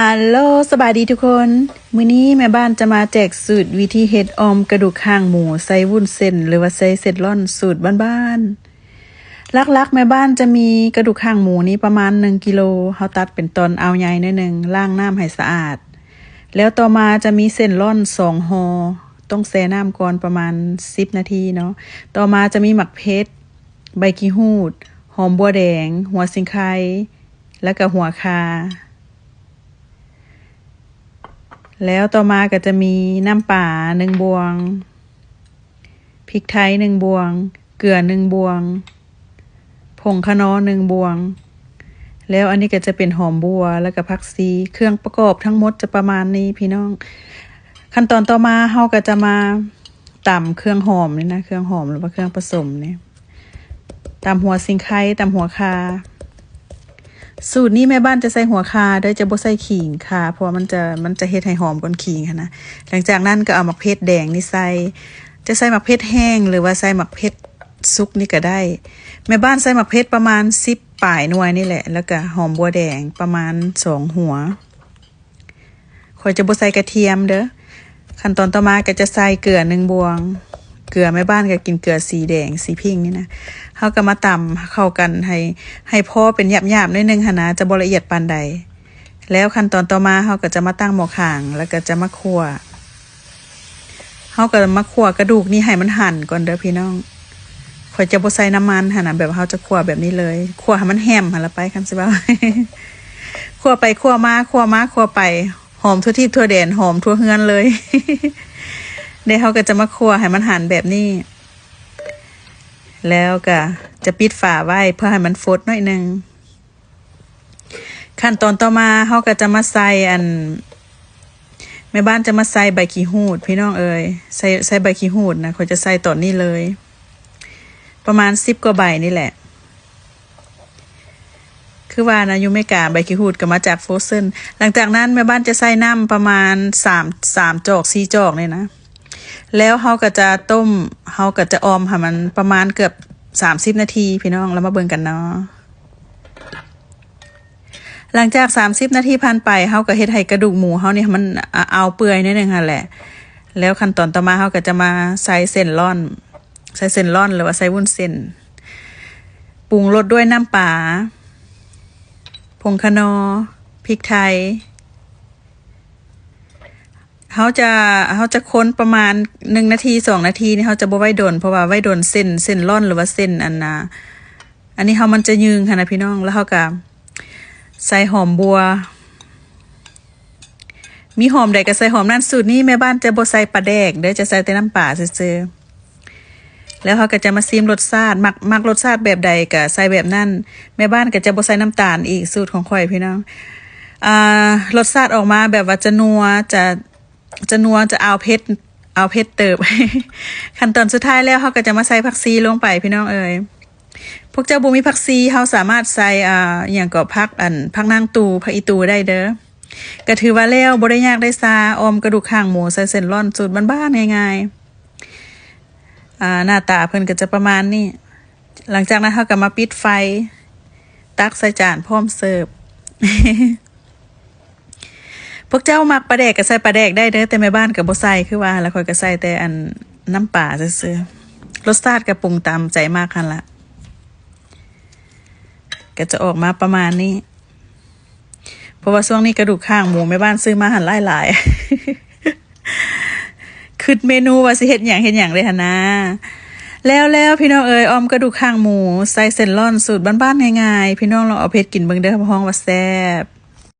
ຮັລໂຫຼ ສະບາຍດີທຸກຄົນ. ມື້ນີ້ແມ່ບ້ານຈະມາແຈກສູດວິທີເຮັດອ່ອມກະດູກຂ້າງໝູໃສ່ວຸ້ນເສັ້ນ ຫຼືວ່າໃສ່ເສັ້ນລ້ອນ ສູດບ້ານໆ. ຫຼັກໆແມ່ບ້ານຈະມີກະດູກຂ້າງໝູນີ້ປະມານໜຶ່ງກິໂລ, ເຮົາຕັດເປັນຕອນເອົາໃຫຍ່ໜ້ອຍໜຶ່ງ, ລ້າງນ້ຳໃຫ້ສະອາດ. ແລ້ວຕໍ່ມາຈະມີເສັ້ນລ້ອນສອງຫໍ່, ຕ້ອງແຊ່ນ້ຳກ່ອນປະມານສິບນາທີເນາະ. ຕໍ່ມາຈະມີໝາກເຜັດ, ໃບຂີ້ຫູດ, ຫອມບົວແດງ, ຫົວສີໄຄ ແລ້ວກະຫົວຂ່າ. ແລ້ວຕໍ່ມາກໍຈະມີນ້ຳປາໜຶ່ງບ່ວງ, ພິກໄທໜຶ່ງບ່ວງ, ເກືອໜຶ່ງບ່ວງ, ຜົງຂະນໍໜຶ່ງບ່ວງ. ແລ້ວອັນນີ້ກໍຈະເປັນຫອມບົວ ແລ້ວກໍຜັກຊີ. ເຄື່ອງປະກອບທັງໝົດຈະປະມານນີ້ພີ່ນ້ອງ. ຂັ້ນຕອນຕໍ່ມາເຮົາກໍຈະມາຕຳເຄື່ອງຫອມນີ້ນະ, ເຄື່ອງຫອມ ຫຼືວ່າເຄື່ອງປະສົມນີ້. ຕຳຫົວສີໄຄ, ຕຳຫົວຂ່າ. ສູດນີ້ແມ່ບ້ານຈະໃສ່ຫົວຂ່າເດີ້, ຈະບໍ່ໃສ່ຂີງຂ່າ ເພາະວ່າມັນຈະ ມັນຈະເຮັດໃຫ້ຫອມກ່ອນຂີງຫັ້ນນະ. ຫຼັງຈາກນັ້ນກໍເອົາໝາກເຜັດແດງນີ້ໃສ່, ຈະໃສ່ໝາກເຜັດແຫ້ງ ຫຼືວ່າໃສ່ໝາກເຜັດສຸກນີ້ກໍໄດ້. ແມ່ບ້ານໃສ່ໝາກເຜັດປະມານສິບປາຍໜ່ວຍນີ້ແຫຼະ, ແລ້ວກໍຫອມບົວແດງປະມານສອງຫົວ. ຂ້ອຍຈະບໍ່ໃສ່ກະທຽມເດີ້. ຂັ້ນຕອນຕໍ່ມາກໍຈະໃສ່ເກືອໜຶ່ງບ່ວງ, ເກືອແມ່ບ້ານກໍກິນເກືອສີແດງ ສີພິງນີ້ນະ. ເຮົາກໍມາຕຳເຂົ້າກັນໃຫ້ ໃຫ້ພໍເປັນຫຍາບໆໜ້ອຍໜຶ່ງຫັ້ນນະ, ຈະບໍ່ລະອຽດປານໃດ. ແລ້ວຂັ້ນຕອນຕໍ່ມາເຮົາກໍຈະມາຕັ້ງໝໍ້ຂ້າງ ແລ້ວກໍຈະມາຂົ້ວ. ເຮົາກໍມາຂົ້ວກະດູກນີ້ໃຫ້ມັນຫັນກ່ອນເດີ້ພີ່ນ້ອງ. ຂ້ອຍຈະບໍ່ໃສ່ນ້ຳມັນຫັ້ນນະ, ແບບເຮົາຈະຂົ້ວແບບນີ້ເລີຍ, ຂົ້ວໃຫ້ມັນແຫ້ມຫັ້ນລະໄປ, ຄັນຊິເວົ້າ ຂົ້ວໄປຂົ້ວມາ ຂົ້ວມາຂົ້ວໄປ, ຫອມທົ່ວທີບທົ່ວແດນ, ຫອມທົ່ວເຮືອນເລີຍ. ແລ້ວເຮົາກໍຈະມາຂົ້ວໃຫ້ມັນຫັນແບບນີ້, ແລ້ວກໍຈະປິດຝາໄວ້ເພື່ອໃຫ້ມັນຟົດໜ້ອຍໜຶ່ງ. ຂັ້ນຕອນຕໍ່ມາເຮົາກໍຈະມາໃສ່ອັນ ແມ່ບ້ານຈະມາໃສ່ໃບຂີ້ຫູດ ພີ່ນ້ອງເອີຍ, ໃສ່ ໃສ່ໃບຂີ້ຫູດນະ, ຂ້ອຍຈະໃສ່ຕອນນີ້ເລີຍ ປະມານສິບກວ່າໃບນີ້ແຫຼະ. ຄືວ່ານະ ຢູ່ເມກາໃບຂີ້ຫູດກໍມາຈາກ Frozen. ຫຼັງຈາກນັ້ນແມ່ບ້ານຈະໃສ່ນ້ຳປະມານສາມ ສາມຈອກ ສີ່ຈອກນີ້ນະ. ແລ້ວເຮົາກໍຈະຕົ້ມ ເຮົາກໍຈະອ່ອມໃຫ້ມັນປະມານເກືອບສາມສິບນາທີ ພີ່ນ້ອງ, ແລ້ວມາເບິ່ງກັນເນາະ. ຫຼັງຈາກສາມສິບນາທີຜ່ານໄປ ເຮົາກໍເຮັດໃຫ້ກະດູກໝູເຮົານີ້ມັນ ອາ ເອົາເປື່ອຍໜ້ອຍໜຶ່ງຫັ້ນແຫຼະ. ແລ້ວຂັ້ນຕອນຕໍ່ມາເຮົາກໍຈະມາໃສ່ເສັ້ນລ້ອນ ໃສ່ເສັ້ນລ້ອນ ຫຼືວ່າໃສ່ວຸ້ນເສັ້ນ, ປຸງລົດດ້ວຍນ້ຳປາ, ຜົງຂະນໍ, ພິກໄທ. ເຮົາຈະ ເຮົາຈະຄົນປະມານໜຶ່ງນາທີ ສອງນາທີນີ້, ເຮົາຈະບໍ່ໄວ້ດົນ ເພາະວ່າໄວ້ດົນເສັ້ນ ເສັ້ນລ້ອນ ຫຼືວ່າເສັ້ນອັນນ່າ ອັນນີ້ເຮົາມັນຈະຍືງຫັ້ນນະພີ່ນ້ອງ. ແລ້ວເຮົາກະໃສ່ຫອມບົວ, ມີຫອມໃດກະໃສ່ຫອມນັ້ນ. ສູດນີ້ແມ່ບ້ານຈະບໍ່ໃສ່ປາແດກເດີ້, ຈະໃສ່ແຕ່ນ້ຳປາຊື່ໆ. ແລ້ວເຮົາກໍຈະມາຊີມລົດຊາດ, ມັກ ມັກລົດຊາດແບບໃດກໍໃສ່ແບບນັ້ນ. ແມ່ບ້ານກໍຈະບໍ່ໃສ່ນ້ຳຕານອີກ, ສູດຂອງຂ້ອຍພີ່ນ້ອງ. ອ່າ ລົດຊາດອອກມາແບບວ່າຈະນົວ ຈະ ຈະນົວ ຈະອາວເຜັດ ອາວເຜັດເຕີບ. ຂັ້ນຕອນສຸດທ້າຍແລ້ວ ເຮົາກໍຈະມາໃສ່ຜັກຊີລົງໄປ ພີ່ນ້ອງເອີຍ. ພວກເຈົ້າບໍ່ມີຜັກຊີ ເຮົາສາມາດໃສ່ ອ່າ ອີ່ຫຍັງເກາະ ຜັກ ອັນ ຜັກນາງຕູ ຜັກອີ່ຕູໄດ້ເດີ້. ກໍຖືວ່າແລ້ວ ບໍ່ໄດ້ຍາກໄດ້ຊາ, ອ່ອມກະດູກຂ້າງໝູໃສ່ເສັ້ນລ້ອນ ສູດບ້ານໆ ງ່າຍໆ. ອ່າ ໜ້າຕາເພິ່ນກໍຈະປະມານນີ້. ຫຼັງຈາກນັ້ນເຮົາກໍມາປິດໄຟ, ຕັກໃສ່ຈານພ້ອມເສີບ. ພວກເຈົ້າມັກປາແດກກໍໃສ່ປາແດກໄດ້ເດີ້, ແຕ່ແມ່ບ້ານກໍບໍ່ໃສ່ ຄືວ່າ ແລ້ວຂ້ອຍກໍໃສ່ແຕ່ອັນນ້ຳປາຊື່ໆ. ລົດຊາດກໍປຸງຕາມໃຈມັກຫັ້ນລະ, ກໍຈະອອກມາປະມານນີ້. ເພາະວ່າຊ່ວງນີ້ກະດູກຂ້າງໝູແມ່ບ້ານຊື້ມາຫັ້ນຫຼາຍໆ. ຄິດເມນູວ່າຊິເຮັດຫຍັງເຮັດຫຍັງເດ້ຫັ້ນນາ. ແລ້ວໆ ພີ່ນ້ອງເອີຍ, ອ່ອມກະດູກຂ້າງໝູໃສ່ເສັ້ນລ້ອນ ສູດບ້ານໆ ງ່າຍໆ. ພີ່ນ້ອງລອງເອົາໄປເຮັດກິນເບິ່ງເດີ້, ຮັບຮອງວ່າແຊບ.